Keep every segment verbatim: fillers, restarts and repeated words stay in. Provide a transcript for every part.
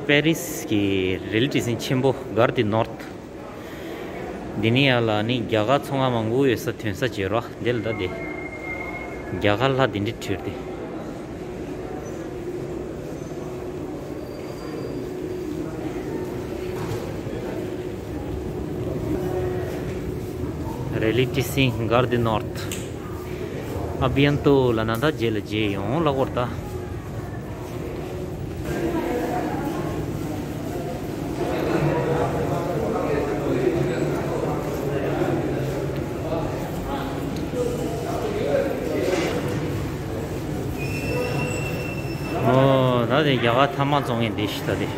པེ་རིས་ཀྱི་རེ་ལི་ཊི་སིན་ཆེན་པོ་གར་དི་ནོར། འདི་ནི་ཡ་ལ་ནི་རྒྱ་གར་ཚོང་ཁང་མང་པོ་ཡོད་ས་ཐོན་ས་བྱེད་རོགས་འདི་ལ་ད་དེ། རྒྱ་གར་ལྷ་འདི་འདྲ་བྲིས་ཏེ། རེ་ལི་ཊི་སིན་གར་དི་ནོར། ཨ་བི་ཡན་ཏོ་ལ་ན་ད་རྗེས་ལ་རྗེས་ཡོང་ལ་གོར་ད། ཨོ། ད་དེ་རྒྱ་གར་ཐ་མག་བཙོང་མཁན་དེ་ཤི་ད་དེ།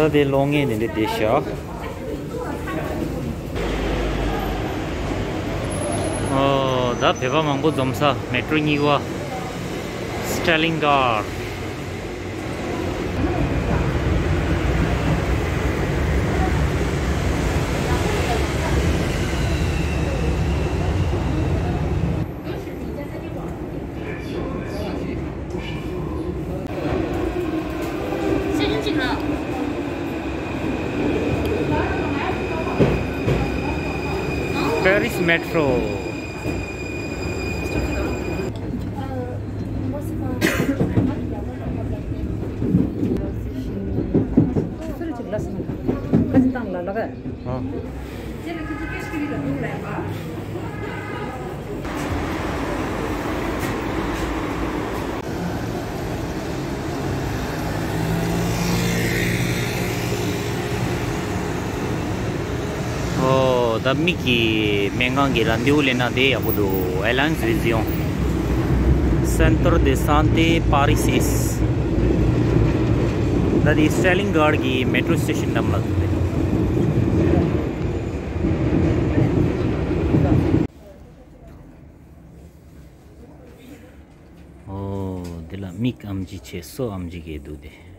ད་དེ་ལོ་ངེས་ནི་འདི་བསྡད་ཤག་ཨོ། ད་བོད་པ་མང་པོ་འཛོམས་ས་མེ་ཊྲོ་གཉིས་པ། སི་ཊ་ལིན་གྷར། Paris Metro. ཨོ། ད་མིག་གི་སྨན་ཁང་གི་ར་འདེའུ་ལེན་ན་དེ་ཡག་པོ་འདུག Alliance Vision Centre de Santé Paris Est། ད་དེ་སི་ཊ་ལིན་གྷར་གྱི་མེ་ཊྲོ་སི་ཊེ་ཤན་འགྲམ་ལ་འདུག་སྟེ། ཨོ། འདི་ལ་མིག་ཨེམ་ཆི་བྱས་སོ་ཨེམ་ཆི་གི་འདུག་སྟེ།